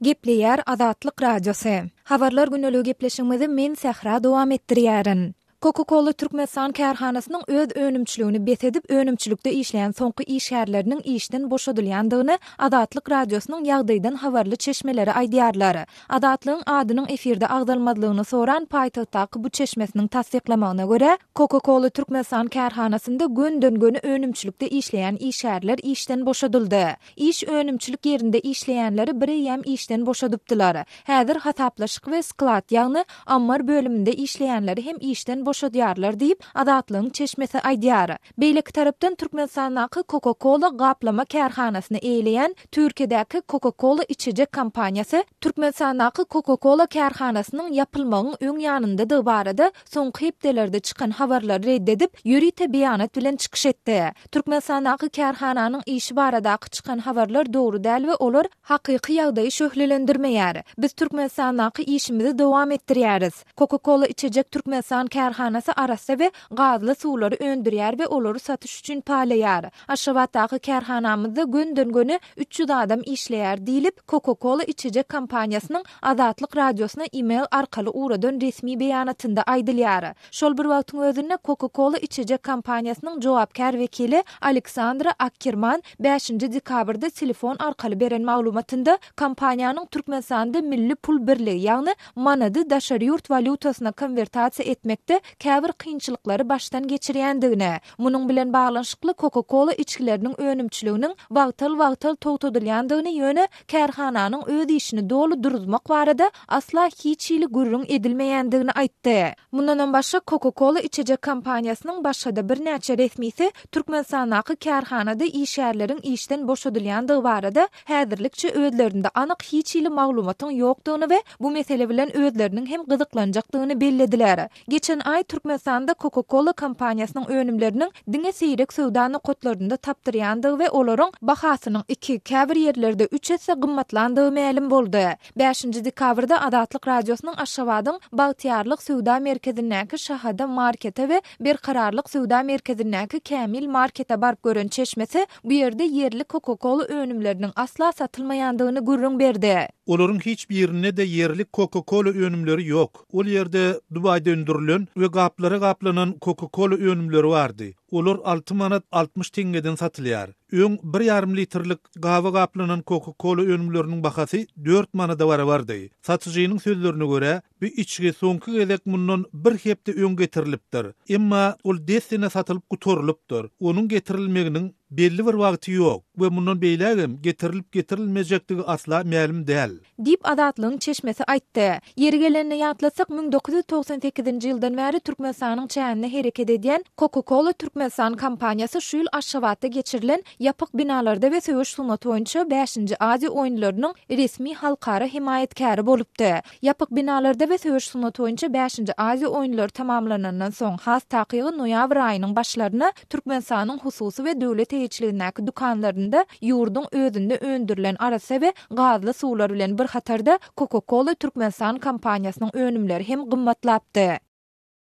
Gepleýär Azatlyk Radiosy. Habarlar gündeligi gepleşigimizi men Sähra dowam etdirýärin. Coca-Cola Türkmenistan kärhanasynyň öz önümçiligini bes edip, önümçilikde işleýän soňky işgärleriniň işden boşadylýandygyny Azatlyk Radiosynyň ýagdaýdan habarly çeşmeleri aýdýarlar. Azatlygyň adynyň efirde agzalmazlygyny soran paýtagtdaky bu çeşmesiniň tassyklamagyna görä, Coca-Cola Türkmenistan kärhanasynda gönden-göni önümçilikde işleýän işgärler işden boşadyldy. Iş önümçilik ýerinde işleýänleri bireýýäm işden boşadypdylar. Häzir hasaplaşyk we sklad, ýagny ammar bölüminde işleýänleri hem işden boşadýarlar diýip, Azatlygyň çeşmesi aýdýar. Beýleki tarapdan, Türkmenistandaky Coca-Cola gaplama kärhanasyny eýeleýän Türkiýedäki Coca-Cola içejek kompaniýasy Türkmenistandaky Coca-Cola kärhanasynyň ýapylmagyň öň ýanyndadygy barada soňky hepdelerde çykan habarlary red edip, ýörite beýanat bilen çykyş etdi. Türkmenistandaky kärhananyň işi baradaky çykan habarlar dogry däl we olar hakyky ýagdaýy şöhlelendirmeýär. Biz Türkmenistandaky işimizi dowam etdirýäris. Coca-Cola içejek Türkmenistan kärhanasy arassa we gazly suwlary öndürýär we olary satyş üçin paýlaýar. Aşgabatdaky kärhanamyzda gönden-göni 300 adam işleýär diýlip, Coca-Cola içejek kompaniýasynyň Azatlyk Radiosyna e-mail arkaly ugradan resmi beýanatynda aýdylýar. Şol bir wagtyň özünde, Coca-Cola içejek kompaniýasynyň jogapkär wekili Aleksandra Akkerman bäşinji dekabrda telefon arkaly beren maglumatynda kompaniýanyň Türkmenistanda milli pul birligi, ýagny manady daşary ýurt walýutasyna konwertasiýa etmekde käbir kynçylyklary başdan geçirýändigini, munuň bilen baglanyşykly Coca-Cola içgileriniň önümçiliginiň wagtal-wagtal togtadylýandygyny ýöne kärhananyň öz işini doly duruzmak barada asla hiç hili gürrüň edilmeýändigini aýtdy. Mundanam başga Coca-Cola içejek kompaniýasynyň başga-da birnäçe resmisi Türkmenistandaky kärhanada işgärleriň işden boşadylýandygy barada häzirlikçe özlerinde anyk hiç hili maglumatyň ýokdugyny we bu mesele bilen özleriniň hem gyzyklanjakdygyny bellediler. Geçen aý Türkmenistanda Coca-Cola kompaniýasynyň önümleriniň diňe seýrek söwda nokatlarynda tapdyrýandygy we olaryň bahasynyň iki, käbir ýerlerde üç esse gymmatlandygy mälim boldy. Bäşinji dekabrda Azatlyk Radiosynyň Aşgabadyň Bagtyýarlyk söwda merkezindäki Şahada markete we Berkararlyk söwda merkezindäki Kämil markete baryp gören çeşmesi bu ýerde ýerli Coca-Cola önümleriniň asla satylmaýandygyny gürrüň berdi. Olaryň hiç birinde-de ýerli Coca-Cola önümleri ýok. Ol ýerde Dubaýda öndürilen we gaplara gaplanan Coca-Cola önümleri bardy. Olar alty manat 60 teňňeden satylýar. Öň bir ýarym litrlik gaba gaplanan Coca-Cola önümleriniň bahasy dört manada barabardy. Satyjynyň sözlerine görä, bu içgi soňky gezek mundan bir hepde öň getirilipdir. Emma ol dessine satylyp gutarylypdyr. Onuň getirilmeginiň belli bir wagty ýok we mundan beýlägem getirilip-getirilmejekdigi asla mälim däl. Diýip, Azatlygyň çeşmesi aýtdy. Ýeri gelende ýatlatsak, 1998-nji ýyldan bäri Türkmenistanyň çäginde hereket edýän Coca-Cola Türkmenistan kompaniýasy şu ýyl Aşgabatda geçirilen ýapyk binalarda we söweş sungaty boýunça bäşinji Aziýa oýunlarynyň resmi halkara hemaýatkäri bolupdy. Ýapyk binalarda we söweş sungaty boýunça bäşinji Aziýa oýunlary tamamlanandan soň, has takygy noýabr aýynyň başlaryna Türkmenistanyň hususy we döwlet eýeçiligindäki dükanlarynda ýurduň özünde öndürilen arassa we gazly suwlar bilen bir hatarda Coca-Cola Türkmenistan kompaniýasynyň önümleri hem gymmatlapdy.